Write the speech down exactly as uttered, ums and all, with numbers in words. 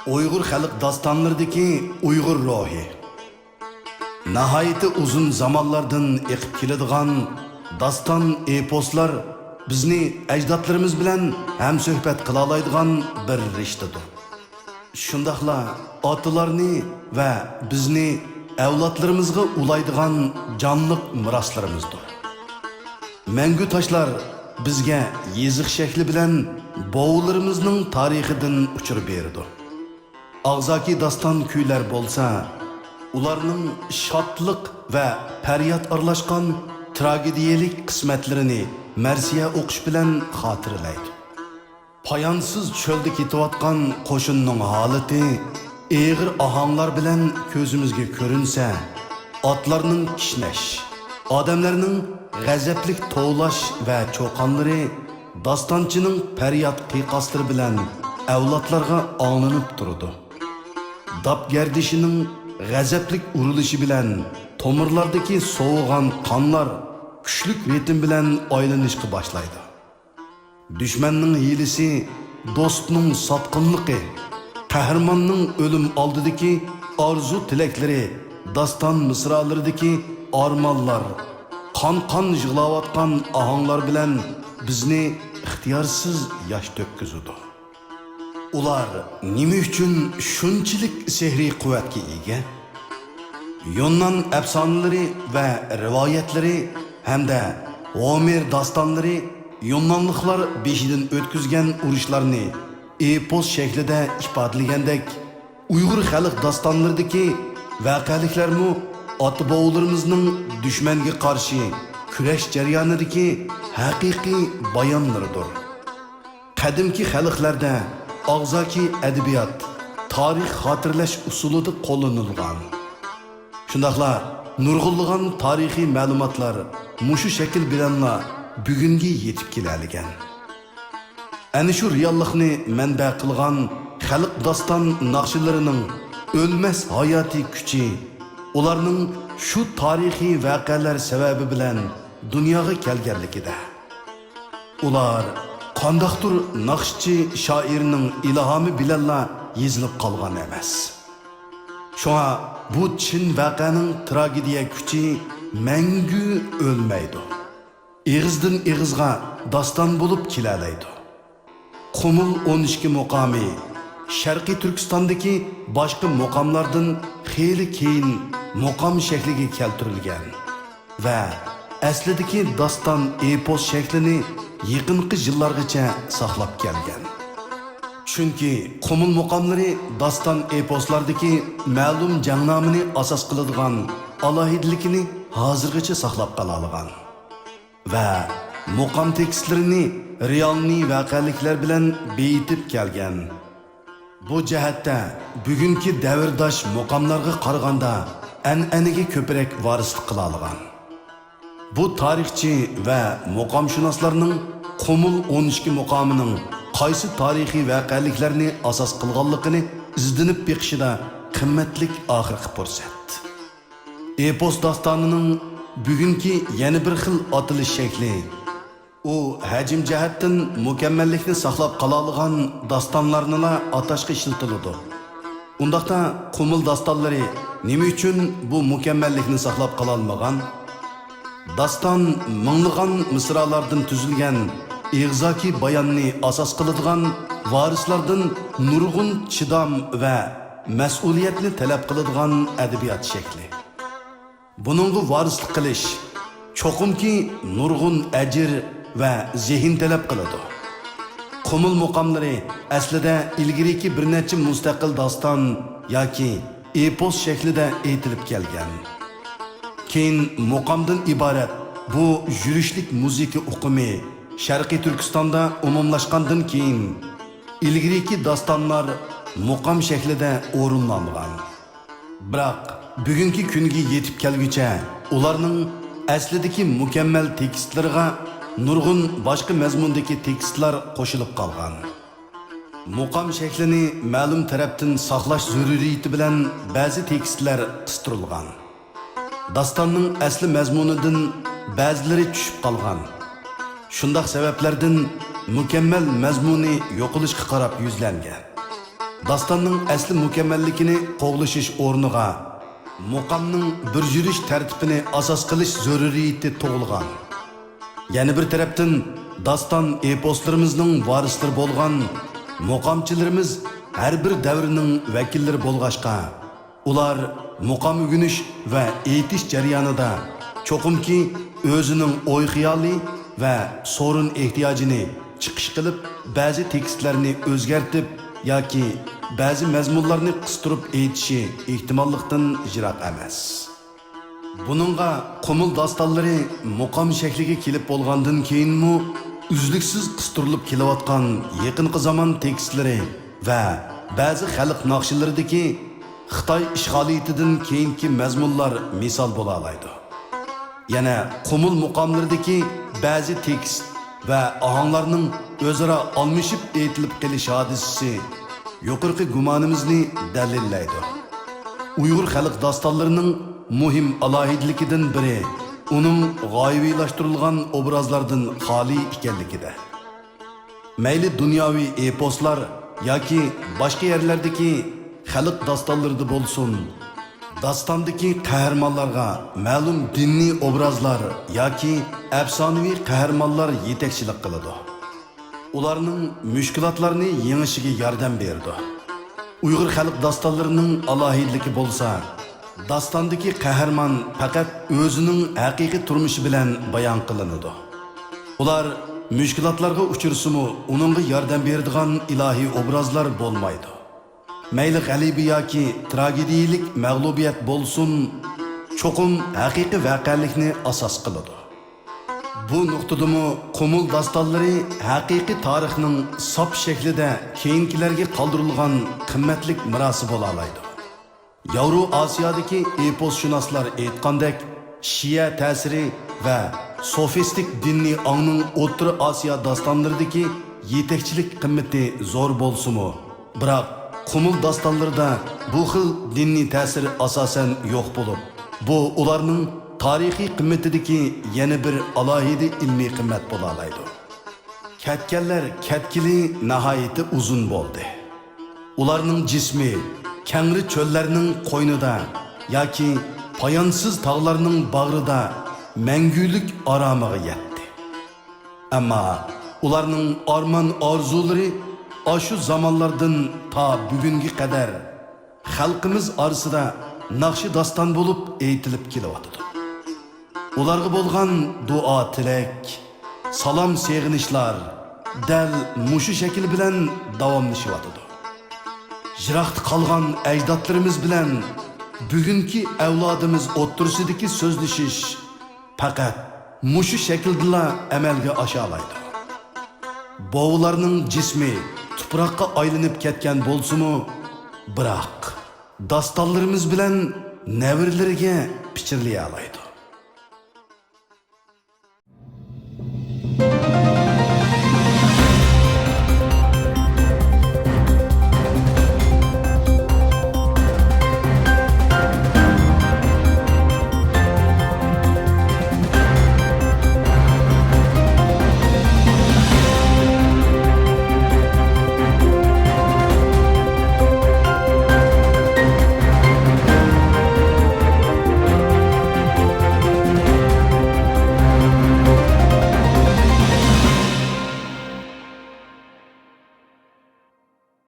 ئۇيغۇر خەلق داستانلىرىدىكى ئۇيغۇر روھى. ناھايىتى ئۇزۇن زامانلاردىن ئېقىپ كېلىدىغان داستان، ئېپوسلار بىزنى ئەجدادلىرىمىز بىلەن ھەمسۆھبەت قىلالايدىغان بىر رىشتىدۇر. شۇنداقلا ئاتىلارنى ۋە بىزنى ئەۋلادلىرىمىزغا ئۇلايدىغان جانلىق مىراسلىرىمىزدۇر. مەڭگۈ تاشلار بىزگە يېزىق شەكلى بىلەن بوۋىلىرىمىزنىڭ تارىخىدىن ئۇچۇر بېرىدۇ. ئاغزاكى داستان كۈيلەر بولسا، ئۇلارنىڭ شادلىق ۋە پەرياد ئارىلاشقان تراگېدىيەلىك قىسمەتلىرىنى مەرسىيە ئوقۇش بىلەن خاتىرىلەيدۇ. پايانسىز چۆلدە كېتىۋاتقان قوشۇننىڭ ھالىتى ئېغىر ئاھاڭلار بىلەن كۆزىمىزگە كۆرۈنسە، ئاتلارنىڭ كىشنەش، ئادەملەرنىڭ غەزەپلىك توۋلاش ۋە چۇقانلىرى داستانچىنىڭ پەرياد قىيقاسلىرى بىلەن ئەۋلادلارغا ئاڭلىنىپ تۇرىدۇ. داپ گەردىشىنىڭ غەزەپلىك ئۇرۇلۇشى بىلەن تومۇرلاردىكى سوۋۇغان قانلار كۈچلۈك رىتىم بىلەن ئايلىنىشقا باشلايدۇ. دۈشمەننىڭ ھىيلىسى، دوستنىڭ ساتقىنلىقى، قەھرىماننىڭ ئۆلۈم ئالدىدىكى ئارزۇ-تىلەكلىرى، داستان مىسرالىرىدىكى ئارمانلار، قان-قان يىغلاۋاتقان ئاھاڭلار بىلەن بىزنى ئىختىيارسىز ياش تۆككۈزىدۇ. ئۇلار نېمە ئۈچۈن شۇنچىلىك سېھرىي قۇۋۋەتكە ئىگە؟ يۇننان ئەپسانىلىرى ۋە رىۋايەتلىرى ھەمدە ھومېر داستانلىرى يۇننانلىقلار بېشىدىن ئۆتكۈزگەن ئۇرۇشلارنى ئېپوس شەكلىدە ئىپادىلىگەندەك، ئۇيغۇر خەلق داستانلىرىدىكى ۋەقەلىكلەرمۇ ئاتا-بوۋىلىرىمىزنىڭ دۈشمەنگە قارشى كۈرەش جەريانىدىكى ھەقىقىي بايانلىرىدۇر. قەدىمكى خەلقلەردە ئاغزاكى ئەدەبىيات تارىخ خاتىرىلەش ئۇسۇلىدا قوللىنىلغان. شۇنداقلا نۇرغۇنلىغان تارىخىي مەلۇماتلار مۇشۇ شەكىل بىلەنلا بۈگۈنگە يېتىپ كېلەلىگەن. ئەنە شۇ رېئاللىقنى مەنبە قىلغان خەلق داستان ناخشىلىرىنىڭ ئۆلمەس ھاياتىي كۈچى ئۇلارنىڭ شۇ تارىخىي ۋەقەلەر سەۋەبى بىلەن دۇنياغا كەلگەنلىكىدە. ئۇلار قانداقتۇر ناخشىچى شائىرنىڭ ئىلھامى بىلەنلا يېزىلىپ قالغان ئەمەس. شۇڭا بۇ چىن ۋەقەنىڭ تراگېدىيە كۈچى مەڭگۈ ئۆلمەيدۇ. ئېغىزدىن ئېغىزغا داستان بولۇپ كېلەلەيدۇ. قۇمۇل ئون ئىككى مۇقامى شەرقىي تۈركىستاندىكى باشقا مۇقاملاردىن خېلى كېيىن مۇقام شەكلىگە كەلتۈرۈلگەن ۋە ئەسلىدىكى داستان ئېپوس شەكلىنى يېقىنقى يىللارغىچە ساقلاپ كەلگەن. چۈنكى قۇمۇل مۇقاملىرى داستان ئېپوسلاردىكى مەلۇم جەڭنامىنى ئاساس قىلىدىغان ئالاھىدىلىكىنى ھازىرغىچە ساقلاپ قالالىغان. ۋە مۇقام تېكىستلىرىنى رېئالنىي ۋەقەلىكلەر بىلەن بېيىتىپ كەلگەن. بۇ جەھەتتە بۈگۈنكى دەۋرداش مۇقاملارغا قارىغاندا ئەنئەنىگە كۆپرەك ۋارىسلىق قىلالىغان. بۇ تارىخچى ۋە مۇقامشۇناسلارنىڭ قۇمۇل ئون ئىككى مۇقامىنىڭ قايسى تارىخىي ۋەقەلىكلەرنى ئاساس قىلغانلىقىنى ئىزدىنىپ بېقىشىدا قىممەتلىك ئاخىرقى پۇرسەت. ئېپوس داستانىنىڭ بۈگۈنكى يەنە بىر خىل ئاتىلىش شەكلى، ئۇ ھەجىم جەھەتتىن مۇكەممەللىكنى ساقلاپ قالالىغان داستانلارنىلا ئاتاشقا ئىشلىتىلىدۇ. ئۇنداقتا قۇمۇل داستانلىرى نېمە ئۈچۈن بۇ مۇكەممەللىكنى ساقلاپ قالالمىغان؟ داستان مىڭلىغان مىسرالاردىن تۈزۈلگەن ئېغىزاكى باياننى ئاساس قىلىدىغان ۋارىسلاردىن نۇرغۇن چىدام ۋە مەسئۇلىيەتنى تەلەپ قىلىدىغان ئەدەبىيات شەكلى. بۇنىڭغا ۋارىسلىق قىلىش چوقۇمكى نۇرغۇن ئەجىر ۋە زېھىن تەلەپ قىلىدۇ. قۇمۇل مۇقاملىرى ئەسلىدە ئىلگىرىكى بىر نەچچە مۇستەقىل داستان ياكى ئېپوس شەكلىدە ئېيتىلىپ كەلگەن. كېيىن مۇقامدىن ئىبارەت بۇ يۈرۈشلۈك مۇزىكا ئۇقۇمى شەرقىي تۈركىستاندا ئومۇملاشقاندىن كېيىن، ئىلگىرىكى داستانلار مۇقام شەكلىدە ئورۇنلانغان. بىراق، بۈگۈنكى كۈنگە يېتىپ كەلگۈچە ئۇلارنىڭ ئەسلىدىكى مۇكەممەل تېكىستلىرىغا نۇرغۇن باشقا مەزمۇندىكى تېكىستلار قوشۇلۇپ قالغان. مۇقام شەكلىنى مەلۇم تەرەپتىن ساقلاش زۆرۈرىيىتى بىلەن بەزى تېكىستلەر قىستۇرۇلغان. داستاننىڭ ئەسلى مەزمۇنىدىن بەزىلىرى چۈشۈپ قالغان. شۇنداق سەۋەبلەردىن مۇكەممەل مەزمۇنى يوقىلىشقا قاراپ يۈزلەنگەن. داستاننىڭ ئەسلى مۇكەممەللىكىنى قوغلىشىش ئورنىغا، مۇقامنىڭ بىر يۈرۈش تەرتىپىنى ئاساس قىلىش زۆرۈرىيىتى تۇغۇلغان. يەنە بىر تەرەپتىن، داستان ئېپوسلىرىمىزنىڭ ۋارىسلىرى بولغان مۇقامچىلىرىمىز ھەر بىر دەۋرنىڭ ۋەكىللىرى بولغاچقا، ئۇلار مۇقام ئۆگىنىش ۋە ئېيتىش جەريانىدا چوقۇمكى ئۆزىنىڭ ئوي-خىيالى ۋە سورۇن ئېھتىياجىنى چىقىش قىلىپ، بەزى تېكىستلەرنى ئۆزگەرتىپ ياكى بەزى مەزمۇنلارنى قىستۇرۇپ ئېيتىشى ئېھتىماللىقتىن يىراق ئەمەس. بۇنىڭغا قۇمۇل داستانلىرى مۇقام شەكلىگە كېلىپ بولغاندىن كېيىنمۇ ئۈزلۈكسىز قىستۇرۇلۇپ كېلىۋاتقان يېقىنقى زامان تېكىستلىرى ۋە بەزى خەلق ناخشىلىرىدىكى خىتاي ئىشغالىيىتىدىن كېيىنكى مەزمۇنلار مىسال بولالايدۇ. يەنە قۇمۇل مۇقاملىرىدىكى بەزى تېكىست ۋە ئاھاڭلارنىڭ ئۆزئارا ئالمىشىپ ئېيتىلىپ قېلىش ھادىسىسى يۇقىرىقى گۇمانىمىزنى دەلىللەيدۇ. ئۇيغۇر خەلق داستانلىرىنىڭ مۇھىم ئالاھىدىلىكىدىن بىرى ئۇنىڭ غايىۋىلاشتۇرۇلغان ئوبرازلاردىن خالىي ئىكەنلىكىدە. مەيلى دۇنياۋى ئېپوسلار ياكى باشقا يەرلەردىكى خەلق داستانلىرىدا بولسۇن، داستاندىكى قەھرىمانلارغا مەلۇم دىنىي ئوبرازلار ياكى ئەپسانىۋى قەھرىمانلار يېتەكچىلىك قىلىدۇ. ئۇلارنىڭ مۈشكۈلاتلارنى يېڭىشىگە ياردەم بېرىدۇ. ئۇيغۇر خەلق داستانلىرىنىڭ ئالاھىدىلىكى بولسا، داستاندىكى قەھرىمان پەقەت ئۆزىنىڭ ھەقىقىي تۇرمۇشى بىلەن بايان قىلىنىدۇ. ئۇلار مۈشكۈلاتلارغا ئۇچرىسىمۇ، ئۇنىڭغا ياردەم بېرىدىغان ئىلاھىي ئوبرازلار بولمايدۇ. مەيلى غەلىبە ياكى تراگېدىيىلىك مەغلۇبىيەت بولسۇن، چوقۇم ھەقىقىي ۋەقەلىكنى ئاساس قىلىدۇ. بۇ نۇقتىدىمۇ قۇمۇل داستانلىرى ھەقىقىي تارىخنىڭ ساپ شەكلىدە كېيىنكىلەرگە قالدۇرۇلغان قىممەتلىك مىراسى بولالايدۇ. ياۋرو ئاسىيادىكى ئېپوسشۇناسلار ئېيتقاندەك، شىئە تەسىرى ۋە سوفىستىك دىنىي ئاڭنىڭ ئوتتۇرا ئاسىيا داستانلىرىدىكى يېتەكچىلىك قىممىتى زور بولسىمۇ، بىراق قۇمۇل داستانلىرىدا بۇ خىل دىنىي تەسىر ئاساسەن يوق بولۇپ، بۇ ئۇلارنىڭ تارىخىي قىممىتىدىكى يەنە بىر ئالاھىدە ئىلمىي قىممەت بولالايدۇ. كەتكەنلەر كەتكىلى ناھايىتى ئۇزۇن بولدى. ئۇلارنىڭ جىسمى كەڭرى چۆللەرنىڭ قوينىدا ياكى پايانسىز تاغلارنىڭ باغرىدا مەڭگۈلۈك ئارامىغا يەتتى. ئەمما ئۇلارنىڭ ئارمان-ئارزۇلىرى ئاشۇ زامانلاردىن تا بۈگۈنگە قەدەر خەلقىمىز ئارىسىدا ناخشا-داستان بولۇپ ئېيتىلىپ كېلىۋاتىدۇ. ئۇلارغا بولغان دۇئا-تىلەك، سالام-سېغىنىشلار دەل مۇشۇ شەكىل بىلەن داۋاملىشىۋاتىدۇ. يىراقتا قالغان ئەجدادلىرىمىز بىلەن بۈگۈنكى ئەۋلادىمىز ئوتتۇرىسىدىكى سۆزلىشىش پەقەت مۇشۇ شەكىلدىلا ئەمەلگە ئاشالايدۇ. بوۋىلارنىڭ جىسمى تۇپراققا ئايلىنىپ كەتكەن بولسىمۇ، بىراق داستانلىرىمىز بىلەن نەۋرىلىرىگە پىچىرلىيالايدۇ.